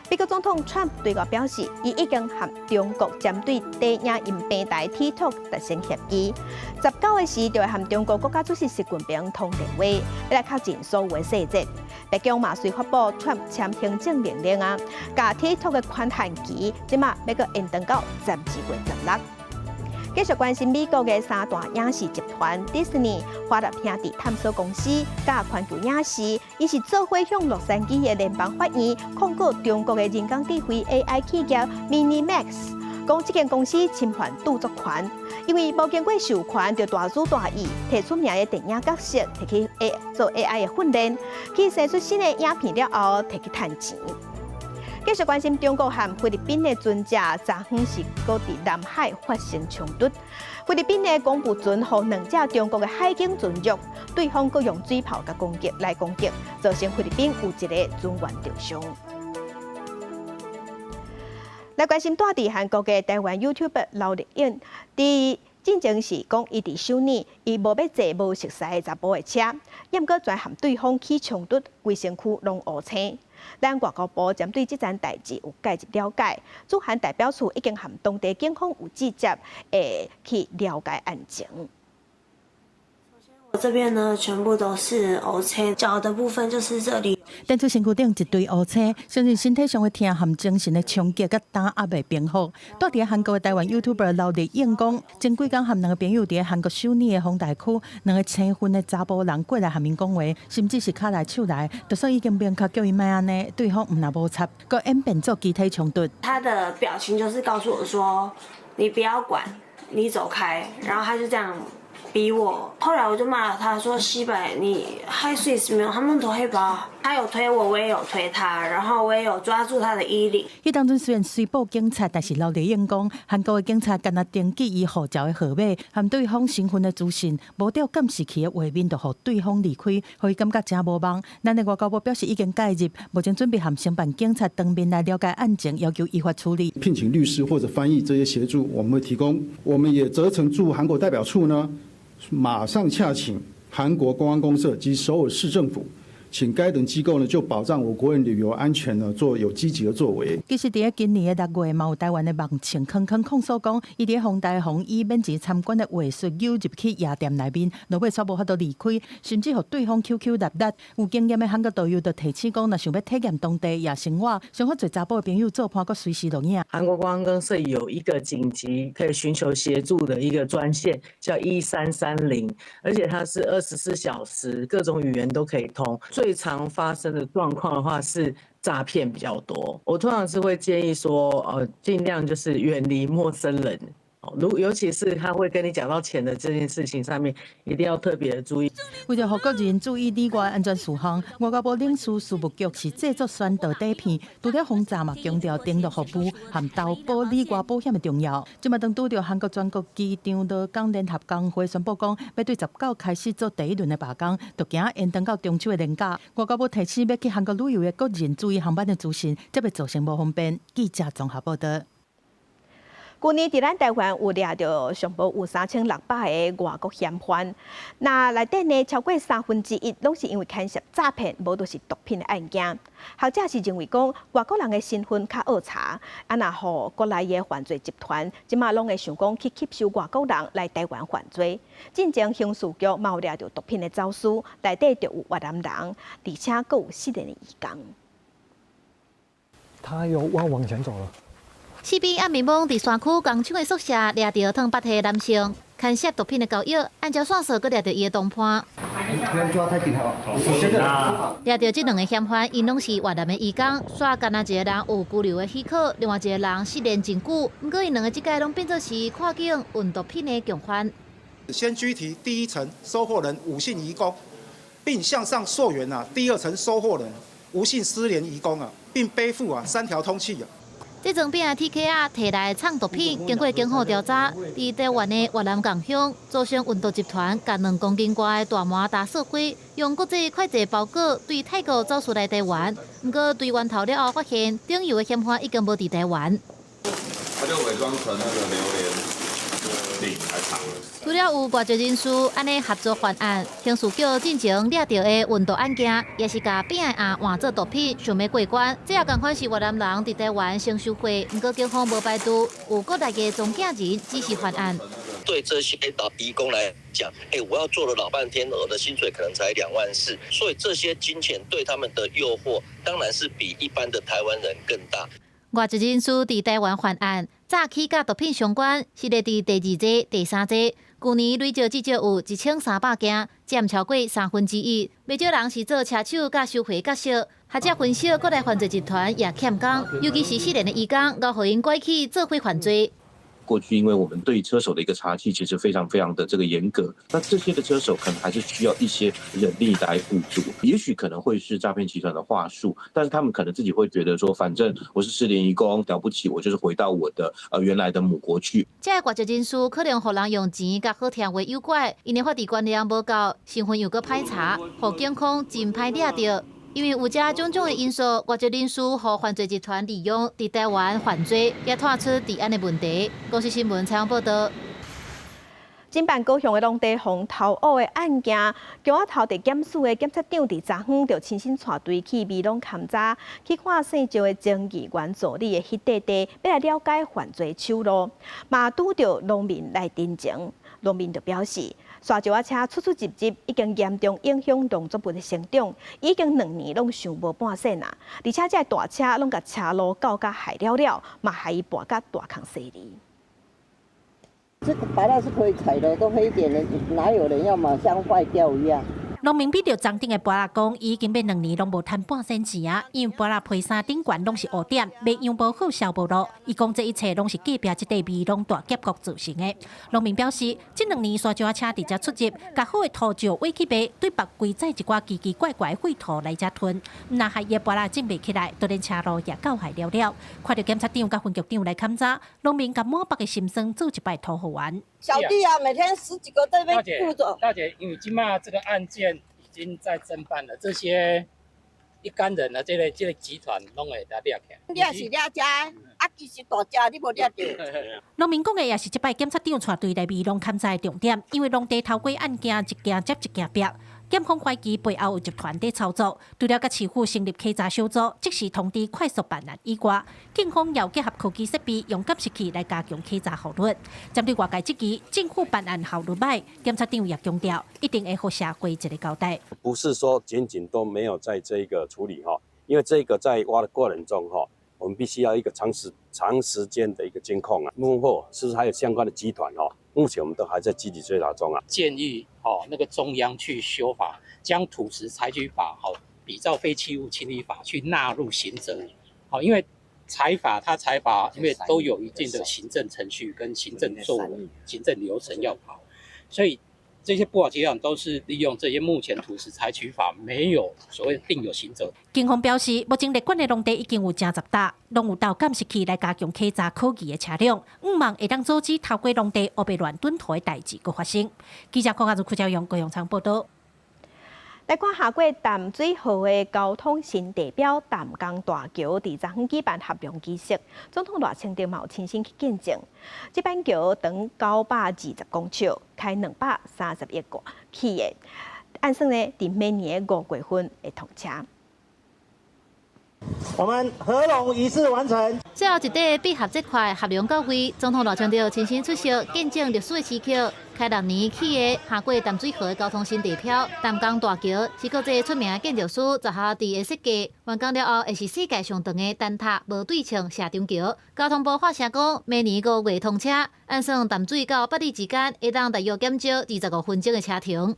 [SPEAKER 1] 美國總統川普對外表示，伊已經和中國針對短影音平台 TikTok 達成協議。19個時就會和中國國家主席習近平通電話，欲來確認所有的細節。白宮嘛隨發布川普簽行政命令啊，共 TikTok 的寬限期，這馬欲閣延長到12月16。繼續關心美國的三大影視集團迪士尼、華納兄弟探索公司佮環球影視，伊是做伙向洛杉磯的聯邦法院控告中國的人工智慧 AI 企業 MiniMax，講這間公司侵犯著作權，因為無經過授權就大主大意提出名的電影角色，提去 A 做 AI 的訓練，去生出新的影片了後，提去趁錢。繼續關心中國和菲律賓的船隻，昨昏是閣佇南海發生衝突。菲律賓的公捕船予兩隻中國的海警船捉，對方閣用水炮共攻擊來攻擊，造成菲律賓有一个船員受傷。來關心蹛佇韓國的台灣 YouTuber 劉麗穎，佇進前是講伊佇首爾，伊無欲坐無熟似的查埔的車，毋過全和對方起衝突，規身軀攏烏青。咱外交部針對這樁代誌有介入了解，駐韓代表處已經和當地警方有直接會去了解案情。
[SPEAKER 15] 我
[SPEAKER 2] 這邊呢，全部都是烏青，腳的部分就是這裡。
[SPEAKER 4] 展出身軀頂一堆烏青，相信身體上的疼和精神的衝擊佮打壓袂平復。蹛佇韓國的台灣 YouTuber 劉麗穎講，前幾工和兩个朋友佇韓國首爾的弘大區，兩个青昏的查埔人過來和𪜶講話，甚至是跤來手來，就算已經明確叫伊莫按呢，對方毋但無插，閣演變做肢體衝突。
[SPEAKER 2] 他的表情就是告訴我說：你不要管，你走開。然後他就這樣逼我，後來我就罵他說：西北，你還水是沒有？他們都黑吧？他有推我，我也有推他，然後我也有抓住他的衣領。
[SPEAKER 4] 彼當陣雖然隨報警察，但是劉麗穎講，韓國的警察干焦登記伊護照的號碼和對方身份的資訊，無照監視器的畫面，就予對方離開，予伊感覺誠無望。咱的外交部表示已經介入，目前準備和承辦警察當面來了解案情，要求依法處理。
[SPEAKER 15] 聘請律師或者翻譯這些協助，我們會提供。我們也責成駐韓國代表處呢，馬上洽請韓國觀光公社及首爾市政府，請該等機構呢就保障我國人旅遊安全呢做有積極的作為。
[SPEAKER 4] 其實，佇今年的6月，嘛有台灣的網情康康控訴講，伊佇弘大予以免錢參觀的話術誘入去夜店內面，落尾煞無法度離開，甚至予對方 QQ 勒勒。有經驗的韓國導遊就提醒講，若想欲體驗當地夜生活，上好揣查埔的朋友做伴，閣隨時錄影。
[SPEAKER 16] 韓國觀光公社有一個緊急可以尋求協助的一個專線，叫1330，而且它是24小時，各種語言都可以通。最常發生的狀況的話是詐騙比較多，我通常是會建議說，盡量就是遠離陌生人。如尤其是他會跟你講到錢的這件事情上面，一定要特別的注意。
[SPEAKER 4] 為著予國人注意旅外安全事項，外交部領事事務局是製作宣導短片，除了轟炸嘛，強調登錄服務和投保旅外保險的重要。這馬當拄著韓國全國機場勞工聯合工會宣布講，欲對19開始做第一輪的罷工，就驚延長到中秋的連假。外交部提醒欲去韓國旅遊的國人注意航班的資訊，才會造成無方便。記者綜合報導。
[SPEAKER 1] 舊年佇咱台灣有掠著上無有3600个外國嫌犯，那內底呢超過1/3攏是因為牽涉詐騙，無就是毒品的案件。學者是認為講，外國人的身份較惡查，啊若予國內的犯罪集團，這馬攏會想講去吸收外國人來台灣犯罪。進前刑事局嘛有掠著毒品的走私，內底就有越南人，而且閣有失聯的移工。
[SPEAKER 18] 他又往前走了。
[SPEAKER 23] 士兵暗暝暝佇山區工廠的宿舍掠著湯腹的男性，牽涉毒品的交易，按照線索閣掠著伊的同伴。掠著這兩个嫌犯，𪜶攏是越南的移工，煞干焦一个人有拘留的許可，另外一个人失聯真久。毋過𪜶兩个這擺攏變做是跨境運毒品的共犯。
[SPEAKER 19] 先拘提第一層收貨人吳姓移工，並向上溯源啊，第二層收貨人吳姓失聯移工啊，並背負啊三條通緝啊。
[SPEAKER 23] 這樁餅的 TKR 提來藏毒品，經過警方調查，佇台灣的越南共鄉組成運毒集團，共2公斤外的大麻打掃開，用國際快遞包裹對泰國走私來台灣。毋過追源頭了後，發現頂游的嫌犯已經無佇台灣。
[SPEAKER 21] 他就偽裝成那個榴蓮餅來藏。
[SPEAKER 23] 除了有外籍人士按呢合作犯案，刑事局進前掠著的運毒案件，也是共餅的案換做毒品，想欲過關。這也仝款是越南人佇台灣先受賄，毋過警方無排除有國內的中間人指使犯案。
[SPEAKER 22] 對這些老移工來講，欸，我要做了老半天，我的薪水可能才2萬4，所以這些金錢對他們的誘惑，當然是比一般的台灣人更大。
[SPEAKER 23] 外籍人士佇台灣犯案，早起佮毒品相關，是列佇第二濟、第三濟。舊年累計至少有1300件，佔超過1/3。袂少人是做車手佮收貨角色。學者分析，國內犯罪集團也欠工，尤其是失聯的移工，𠢕予𪜶拐去做伙犯罪。
[SPEAKER 29] 過去因為我們對車手的一個查緝其實非常非常的這個嚴格，那這些的車手可能還是需要一些人力來輔助，也許可能會是詐騙集團的話術，但是他們可能自己會覺得說，反正我是失聯移工，了不起，我就是回到我的原來的母國去。
[SPEAKER 23] 這个外籍人士可能予人用錢佮好聽話誘拐，𪜶的法治觀念無夠，身份又閣歹查，予警方真歹掠著。因為有這種種的因素，外籍人士予犯罪集團利用，佇台灣犯罪，也拖出治安的問題。公視新聞採訪報導。
[SPEAKER 1] 偵辦高雄的農地予偷挖的案件，橋仔頭地檢署的檢察長佇昨昏就親身帶隊去美濃勘查，去看姓趙的前議員助理的彼塊地，欲來了解犯罪手路，嘛拄著農民來陳情，農民就表示，沙石仔車出出入入，已經嚴重影響農作物的成長，已經2年攏收無半仙啊！而且這大車攏共車路攪甲害了了，嘛害伊跋甲大空西里。
[SPEAKER 3] 這個白蠟是可以踩的，都黑點的，哪有人要買像壞掉一樣？
[SPEAKER 4] 農民比著欉頂的跋蠟講，伊已經欲2年攏無趁半仙錢啊，因為跋蠟皮衫頂懸攏是烏點，賣樣無好，銷無路。伊講這一切攏是隔壁這塊美濃大峽谷造成的。農民表示，這兩年沙石仔車佇遮出入，共好的土石挖去賣，對別規載一寡奇奇怪怪的廢土來遮吞，毋但害伊的跋蠟種袂起來，就連車路也攪害了了。看著檢察長佮分局長來勘查，農民共滿腹的心酸做一擺吐予完。
[SPEAKER 3] 小弟啊，每天十幾個在那邊顧著。
[SPEAKER 5] 大姐，因為這馬這個案件已經在偵辦了，這些一干人啊，這個集團攏會來掠起來。
[SPEAKER 3] 掠是掠遮，啊，其實大隻你無掠著。
[SPEAKER 4] 農民講的也是這擺檢察長帶隊來美濃勘查的重點，因為農地偷瓜案件一件接一件壁。檢方懷疑背後有集團佇操作，除了佮市府成立稽查小組，即時通知快速辦案以外，警方也有結合科技設備，用監視器來加強稽查效率。針對外界質疑政府辦案效率䆀，檢察長也強調，一定會予社會一個交代。
[SPEAKER 7] 不是說檢警都沒有在這個處理哈，因為這個在挖的過程中哈，我們必須要一個長時間的一個監控啊，幕後是不是還有相關的集團哦？目前我們都還在積極追查中啊。
[SPEAKER 5] 建議哦，那個中央去修法，將土石採取法、吼比照廢棄物清理法去納入刑責。好，因為採法它採法，因為都有一定的行政程序跟行政作為、行政流程要跑，所以這些不法集團都是利用這些目前土石採取法沒有所謂定有刑責。
[SPEAKER 4] 警方表示，目前列管的農地已經有成十搭，攏有鬥監視器來加強稽查可疑的車輛，向望會當阻止偷瓜農地烏白亂囤土的代誌閣發生。記者郭家如、柯昭勇、高永昌報導。
[SPEAKER 1] 來看下過淡水河的交通新地標淡江大橋，佇昨昏舉辦合龍儀式，總統賴清德嘛有親身去見證。這板橋長920公尺，開230億外起的，按算呢，佇明年5月份會通車。
[SPEAKER 17] 我們合龍儀式完成。
[SPEAKER 23] 最後一塊閉合這塊合龍到位，總統賴清德親身出席，見證歷史的時刻。開6年起的跨過淡水河的交通新地標淡江大橋，是國際出名建築師扎哈迪的設計。完工了後，會是世界上長的單塔無對稱斜長橋。交通部發聲講，明年5月通車，按算淡水到八里之間，會當大約減少25分鐘的車程。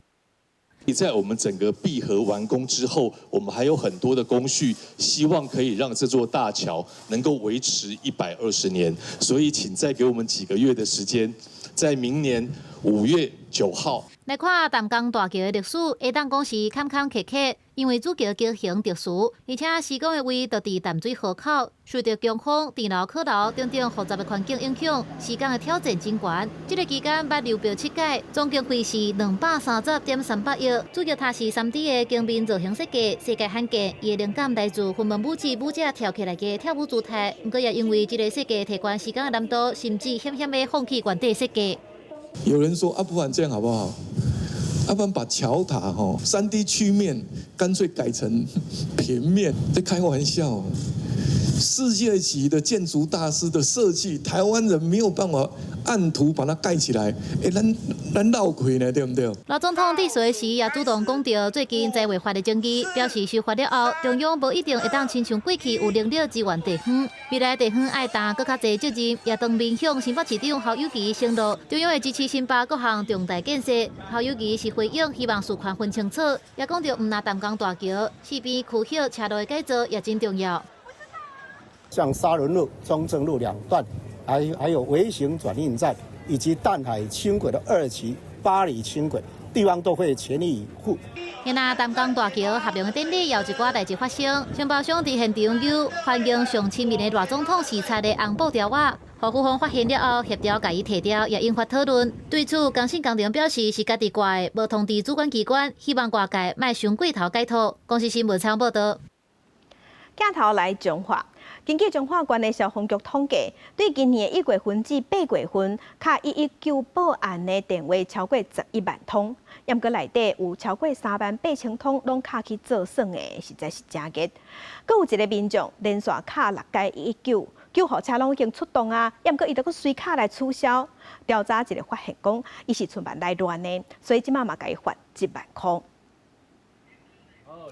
[SPEAKER 18] 在我們整個閉合完工之後，我們還有很多的工序，希望可以讓這座大橋能夠維持120年。所以，請再給我們幾個月的時間，在明年5月9號。
[SPEAKER 23] 來看淡江大橋的歷史，會當講是坎坎坷坷，因為主橋橋型特殊，而且施工的位就佇淡水河口，受著強風、洪流、溪流等等複雜的環境影響，施工的挑戰真懸。這個期間捌流標七屆，總經費是230.38億。主橋塔是3D 的鏡面造型設計，世界罕見。伊的靈感來自雲門舞集舞者跳起來的跳舞姿態，毋過也因為這個設計提懸施工的難度，甚至險險欲放棄原底設計。
[SPEAKER 20] 有人說啊，不然這樣好不好？啊，不然把橋塔吼3D 曲面乾脆改成平面，這開玩笑。世界級的建築大師的設計，台灣人沒有辦法按圖把它蓋起來，欸，咱鬧虧呢，對不對？
[SPEAKER 23] 賴總統致辭時也主動講著最近在違法的爭議，表示修法了後，中央無一定會當親像過去有能力支援地方，未來地方愛擔閣較濟責任，也當面向新北市長侯友宜承諾，中央會支持新北各項重大建設。侯友宜是回應，希望事權分清楚，也講著毋但淡江大橋，四邊區域車路的改造也真重要。
[SPEAKER 24] 像沙崙路、中正路兩段，還有微型轉運站，以及淡海輕軌的二期、八里輕軌，地方都會全力以赴。
[SPEAKER 23] 若淡江大橋合龍的典禮，也有一寡代誌發生。承包商佇現場有歡迎上親民的賴總統視察的紅布條仔，予府方發現了後，協調共伊提掉，也引發討論。對此，工信工程表示是家己掛的，無通知主管機關，希望外界莫傷過頭解讀。公視新聞採訪報導。
[SPEAKER 1] 鏡頭來彰化，根據彰化縣的消防局統計，對今年的1月份至8月份，敲119報案的電話超過11萬通，毋過內底有超過3萬8千通攏敲去做耍的，實在是誠熱。閣有一個民眾連續敲六擺119，救護車攏已經出動啊，猶毋過伊就閣隨敲來取消。調查一个發現講，伊是出面來亂的，所以這馬嘛共伊罰1萬箍。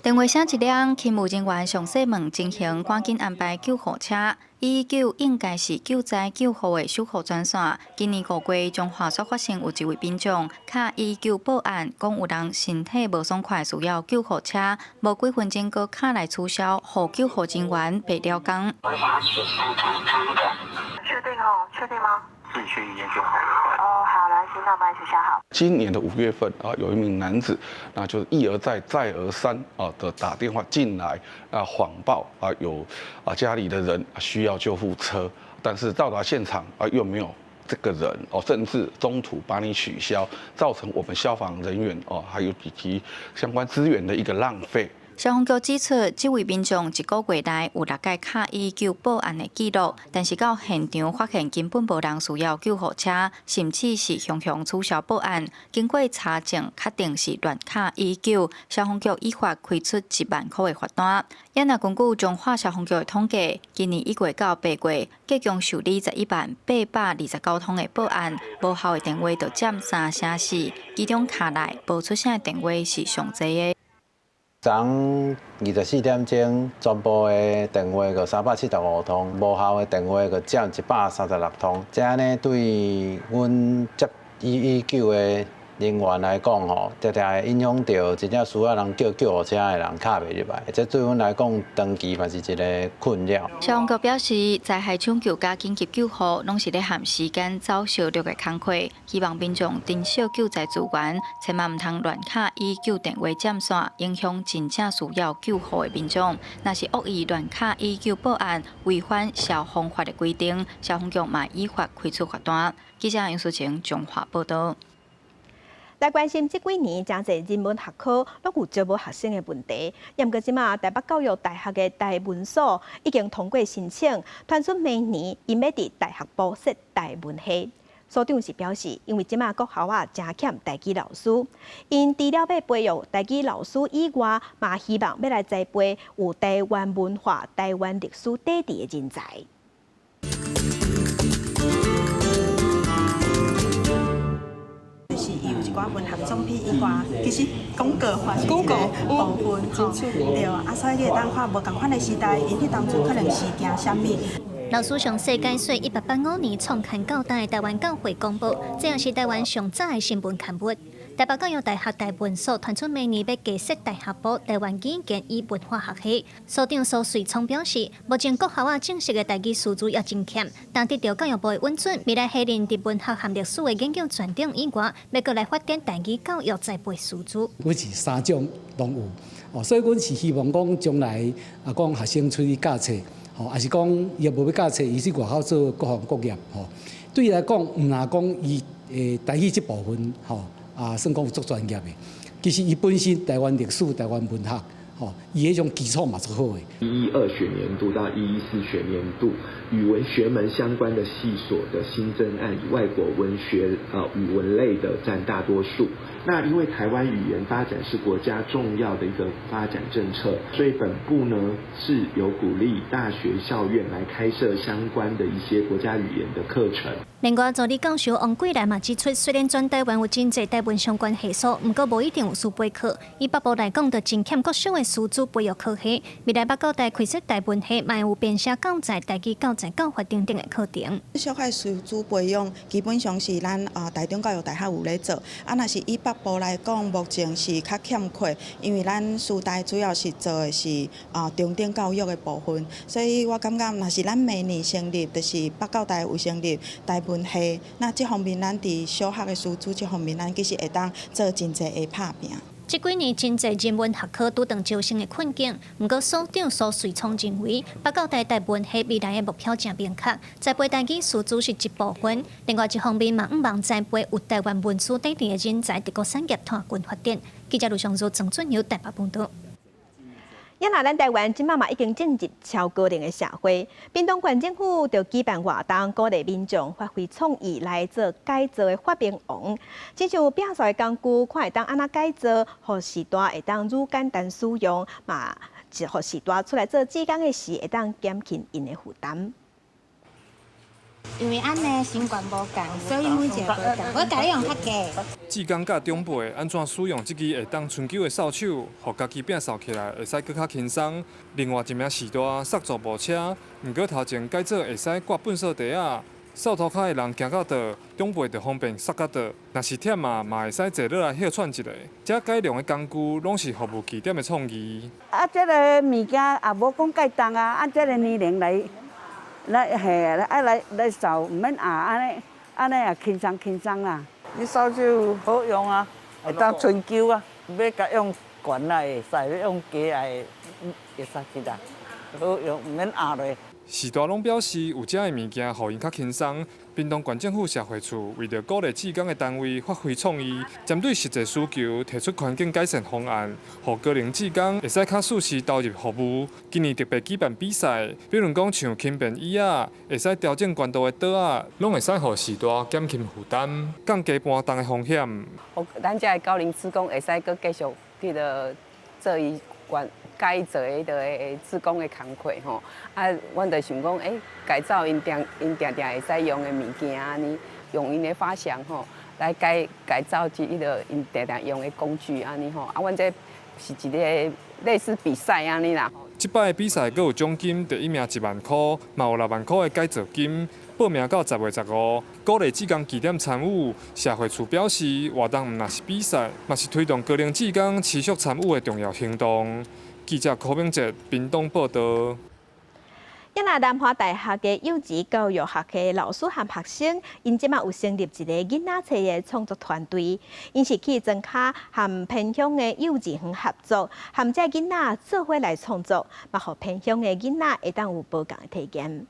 [SPEAKER 6] 電話聲一響，勤務人員詳細問情形，趕緊安排救護車。119應該是救災救護的守護專線。今年5月，彰化煞發生有一位民眾敲119報案，講有人身體無爽快，需要救護車，無幾分鐘閣敲來取消，予救護人員白了工。
[SPEAKER 8] 確定哦？確定嗎？自己去醫院就好了。哦，好，來，先到班學校好。
[SPEAKER 9] 今年的5月份啊，有一名男子，那就是一而再、再而三啊的打電話進來啊，謊報啊有啊家裡的人需要救護車，但是到達現場啊又沒有這個人哦，甚至中途把你取消，造成我們消防人員哦，還有以及相關資源的一個浪費。
[SPEAKER 6] 消防局指出，這位民眾一個月內有六擺敲119報案的記錄，但是到現場發現根本無人需要救護車，甚至是雄雄取消報案。經過查證，確定是亂敲119，消防局依法開出1萬箍的罰單。也若根據彰化消防局的統計，今年1月到8月，共計受理110,829通的報案，無效的電話就佔3成4，其中敲來無出聲的電話是上濟的。
[SPEAKER 10] 昨24點鐘，全部的電話閣375通，無效的電話閣佔136通。這按呢對阮接119的人員來講吼，常常會影響著真正需要人叫救護車的人敲袂入來，這對阮來講長期嘛是一個困擾。
[SPEAKER 6] 消防局表示，災害搶救佮緊急救護攏是咧和時間走相著的工課，希望民眾珍惜救災資源，千萬毋通亂敲119電話佔線，影響真正需要救護的民眾。若是惡意亂敲119報案，違反消防法的規定，消防局嘛依法開出罰單。記者楊淑晴彰化報道。
[SPEAKER 1] 來關心這幾年，誠濟人文學科攏有招無學生的問題。毋過這馬台北教育大學的台文所已經通過申請，傳出明年𪜶欲佇大學部設台文系。所長是表示，因為這馬國校啊誠欠台語老師，𪜶除了欲培育台語老師以外，嘛希望欲來栽培有台灣文化、台灣歷史底底的人才。
[SPEAKER 11] 就是伊有一寡文學作品以外，其實廣告嘛是一個部分吼，對啊，所以你會當看無仝款的時代，𪜶彼當陣可能是驚啥物。
[SPEAKER 25] 老師詳細解說1885年創刊到今的台灣教會公報，這也是台灣上早的新聞刊物。台北教育大學台文所傳出明年欲加設大學部台灣語言與文化學系，所長蘇瑞聰表示，目前國校仔正式的台語師資也真欠，但得著教育部的允准，未來系內佇文學和歷史的研究專長以外，欲閣來發展台語教育栽培師資。
[SPEAKER 5] 阮是三種攏有，哦，所以阮是希望講將來啊，講學生出去教冊，吼，抑是講伊也無欲教冊，伊去外口做各行各業，吼，對伊來講，毋若講伊台語這部分，吼。啊，算講有足專業的。其實伊本身台灣歷史、台灣文學，吼，伊彼種基礎嘛足好的。
[SPEAKER 26] 112學年度到114學年度，語文學門相關的系所的新增案，以外國文學、語文類的佔大多數。那因為台灣語言發展是國家重要的一個發展政策，所以本部呢是有鼓勵大學校院來開設相關的一些國家語言的課程。
[SPEAKER 25] 另外，助理教授王桂蘭嘛指出，雖然全台灣有真濟台文相關系所，毋過無一定有師培課。以北部來講，就真欠國小的師資培育科系。未來北教大開設台文系，嘛會有編寫教材、台語教材教法等等的課程。
[SPEAKER 27] 小學師資培養基本上是咱台中教育大學有咧做，啊，若是以北部來講，目前是較欠缺，因為咱師大主要是做的是中等教育的部分，所以我感覺若是咱明年成立，就是北教大有成立台文系，那這方面咱佇小學的師資這方面，咱其實會當做真濟的拍拚。
[SPEAKER 25] 這幾年真濟人文學科拄著招生的困境，毋過所長蘇瑞聰認為，北教大台文系未來的目標誠明確，栽培台語師資是一部分，另外一方面嘛，向望栽培有台灣文史底底的人才，佇各產業湠進發展。記者盧尚如、鄭俊友台北報導。
[SPEAKER 1] 也若咱台灣這馬嘛已經進入超高齡的社會，屏東縣政府就舉辦活動，鼓勵民眾發揮創意來做改造的發明王。親像摒掃的工具，看會當按怎改造，予序大會當愈簡單使用，嘛，予序大出來做志工的時，會當減輕𪜶的負擔。
[SPEAKER 2] 因為按呢身懸無仝，所以每一个無仝。我共你用較低。
[SPEAKER 12] 志工教長輩按怎使用這支會當伸勼的掃帚，予家己摒掃起來會使閣較輕鬆。另外一名序大捒助步車，毋過頭前改做會使掛糞掃袋仔，掃塗跤的人行到佗，長輩就方便捒到佗。若是忝啊，嘛會使坐落來歇喘一下。這改良的工具，攏是服務據點的創意。
[SPEAKER 13] 啊，這个物件也無講蓋重啊，按這个年齡來。來嘿，愛來來掃，毋免壓，按呢按呢也輕鬆輕鬆啦。
[SPEAKER 14] 這掃帚好用啊，會當伸勼啊，欲共用懸也會使，欲用低也會會使去啦，好用，毋免壓落。
[SPEAKER 12] 序大攏表示有這的物件，予𪜶較輕鬆。屏東縣政府社會處為著鼓勵志工的單位發揮創意，針對實際需求提出環境改善方案，予高齡志工會使較適時投入服務。今年特別舉辦比賽，比如講像輕便椅仔，會使調整懸度的桌仔，攏會使予序大減輕負擔，降低搬重的風險。
[SPEAKER 15] 咱遮的高齡志工會使閣繼續彼个做伊原該做的彼个志工的工課吼。啊，阮就想講，欸，改造𪜶定𪜶定定會使用的物件按呢，用𪜶的發想吼，來改改造這彼个𪜶定定用的工具按呢吼。啊，阮這是一個類似比賽按呢啦。
[SPEAKER 12] 這擺的比賽閣有獎金，第一名1萬箍，嘛有6萬箍的改造金。報名到10月15，鼓勵志工據點參與。社會處表示，活動毋但是比賽，嘛是推動高齡志工持續參與的重要行動。記者柯明哲屏東報導。
[SPEAKER 1] 抑若南華大學的幼兒教育學系老師和學生，𪜶這馬有成立一个囡仔冊的創作團隊，𪜶是去莊跤和偏鄉的幼稚園合作，和這囡仔做伙來創作，嘛予偏鄉的囡仔會當有無仝的體驗。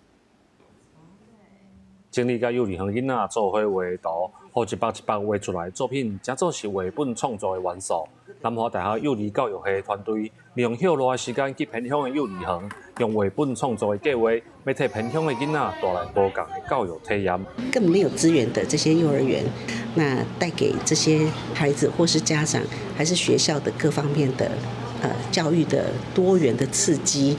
[SPEAKER 16] 整理佮幼兒園囡仔做伙畫圖，予一幅一幅畫出來作品，成做是繪本創作的元素。南華大學幼兒教育系團隊利用歇熱的時間去偏鄉的幼兒園，用繪本創作的計劃，欲替偏鄉的囡仔帶來無仝的教育體驗。
[SPEAKER 19] 更沒有資源的這些幼兒園，那帶給這些孩子或是家長，還是學校的各方面的教育的多元的刺激，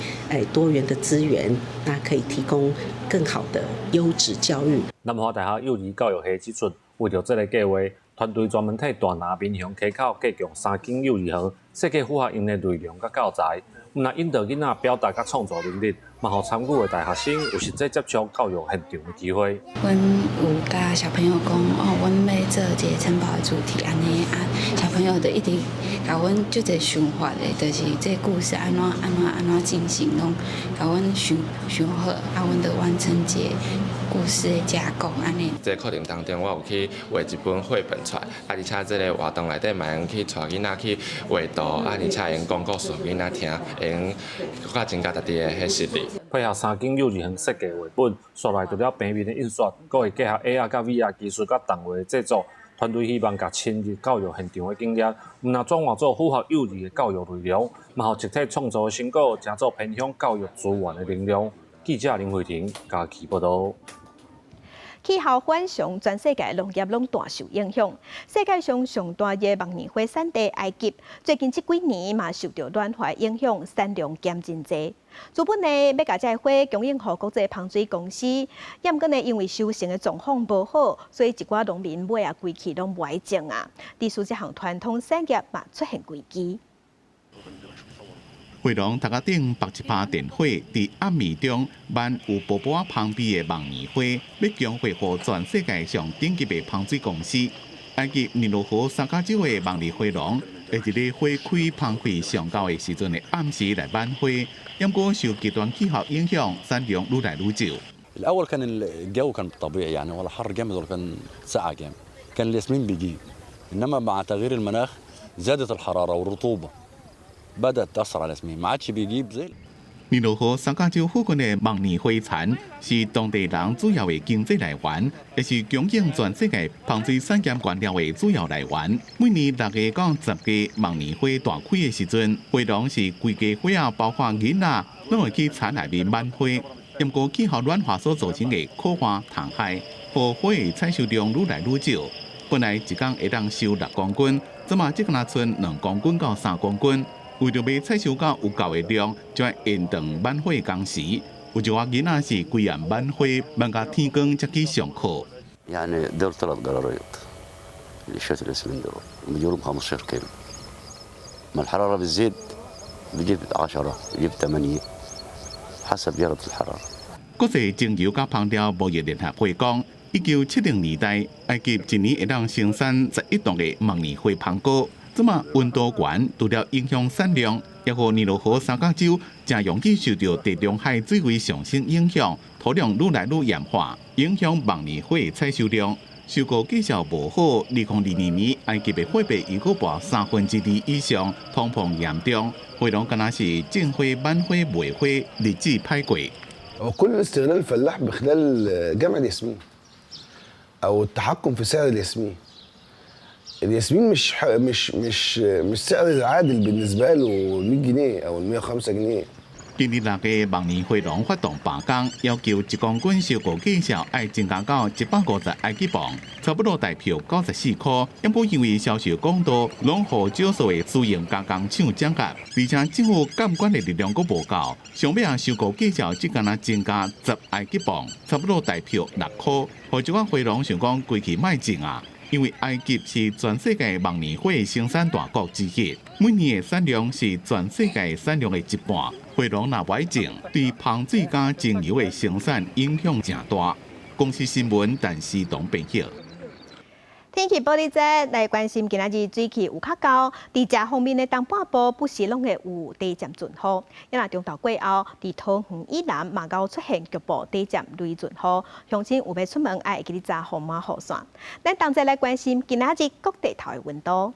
[SPEAKER 19] 多元的資源，那可以提供更好的優質教育。
[SPEAKER 16] 南華大學幼兒教育系指出，為著這个計劃，團隊專門替大林民雄溪口隔共三間幼兒園設計符合𪜶的內容佮教材，毋但引導囡仔表達佮創造能力，嘛予參與的大學生有實際接觸教育現場的機會。
[SPEAKER 21] 阮有共小朋友講，哦，阮欲做一个城堡的主題，按呢啊，小朋友就一直共阮足濟想法的，就是這故事按怎按怎按怎進行，攏共阮想想好，啊，阮就完成這个故事的架構按呢。
[SPEAKER 28] 這個課程當中，我有去畫一本繪本出來，啊，而且這个活動內底嘛會用去帶囡仔去畫圖，啊，而且會用講故事予囡仔聽，會用閣較增加家己的彼實力。
[SPEAKER 16] 配合三間幼兒園設計繪本，紲來除了平面的印刷，閣會結合 AR 佮 VR 技術佮動畫的製作。團隊希望共深入教育現場的經驗，毋但轉化做符合幼兒的教育內容，嘛予集體創作的成果，成做偏鄉教育資源的能量。記者林慧婷嘉義報導。
[SPEAKER 1] 氣候反常，全世界農業攏大受影響。世界上上大的木棉花產地埃及，最近這幾年嘛受著暖化影響，產量減真濟。原本呢，欲共這个花供應予國際芳水公司，也毋過呢，因為收成的狀況無好，所以一寡農民尾仔規氣攏無愛種啊。致使這項傳統產業嘛出現危機。
[SPEAKER 30] 花農頭殼頂縛一趴電火，佇暗暝中挽有薄薄仔芳味的木棉花，欲供貨予全世界上頂級的芳水公司。埃及尼羅河三角洲的夢麗花農，會佇咧花開芳味上𠢕的時陣的暗時來挽花，毋過受極端氣候影響，產量愈來愈少。
[SPEAKER 31] الأول كان الجو كان طبيعي يعني ولا حر جامد ولا كان سقعة جامد، كان الياسمين بيجيب، إنما مع تغيير المناخ زادت الحرارة والرطوبة بدأت تأثر على الياسمين، ما عادش بيجيب زي
[SPEAKER 30] 尼羅河三角洲附近的木棉花田是當地人主要的經濟來源，也是供應全世界芳水產業原料的主要來源。每年6月到10月木棉花大開的時陣，花農是規家伙仔，包括囡仔，攏會去田內面挽花。毋過氣候暖化所造成的苦旱蟲害，予花的採收量愈來愈少。本來一工會當收6公斤，這馬只干焦賰2公斤到3公斤。為著欲採收到有夠的量，就愛延長挽花工時。有一寡囡仔是規暗挽花，挽到天光才去上課。
[SPEAKER 3] يعني دول ثلاث قراريط لشات الياسمين دول بيجيبوا 15 كيلو. ما الحرارة بتزيد بيجيب 10 بيجيب 8 حسب درجة الحرارة。
[SPEAKER 30] 國際精油佮芳療貿易聯合會講，1970年代，埃及一年會當生產11噸的木棉花芳膏。這馬溫度懸，除了影響產量，也予尼羅河三角洲誠容易受著地中海水位上升影響，土壤愈來愈鹽化，影響木棉花的採收量。收割績效無好，2022年埃及的貨幣又閣跋2/3以上，通膨嚴重，花農敢若是種花、挽花、賣花，日子歹過。
[SPEAKER 4] كل استغلال الفلاح بخلال جمع الياسمين او التحكم في سعر الياسمين. الياسمين مش مش مش مش سعر عادل بالنسبه له 100 جنيه او 105 جنيه。
[SPEAKER 30] 今年六月，木棉花農發動罷工，要求一公斤收割價數愛增加到150埃及鎊，差不多台票94塊。不過因為銷售管道攏予少數的私營加工廠掌握，而且政府監管的力量閣無夠，上尾仔收購價數只敢若增加10埃及鎊，差不多台票6塊。予這款花農想講規氣莫種啊！因為埃及是全世界木棉花生產大國之一，每年的產量是全世界產量的一半。花農若無愛種，對芳水佮精油的生產影響誠大。公視新聞陳思彤編譯。
[SPEAKER 1] 天氣報你知，來關心今仔日水氣有較夠，佇食方面的東半部不時攏會有短暫陣雨。啊，若中晝過後，佇桃園以南嘛會出現局部短暫雷陣雨，鄉親有欲出門愛會記得紮風傘雨傘。咱同齊來關心今仔日各地頭的溫度。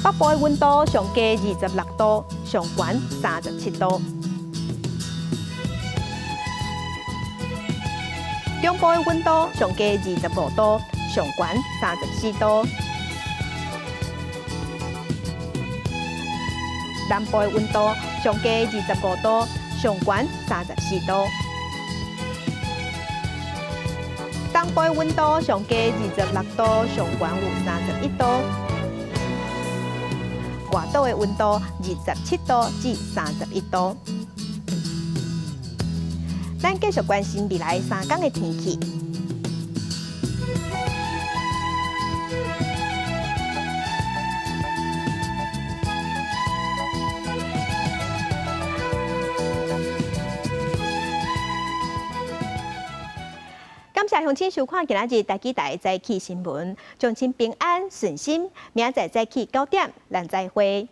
[SPEAKER 1] 北部的溫度上低26度，上懸37度。中部的溫度上低25度，上懸34度。南部的溫度上低25度，上懸34度。東部的溫度上低26度，上懸有31度。外島的溫度27度至31度。咱繼續關心未來3天的天氣。感謝鄉親收看今仔日台語台早起新聞，祝親平安順心，明仔載早起9點，咱再會。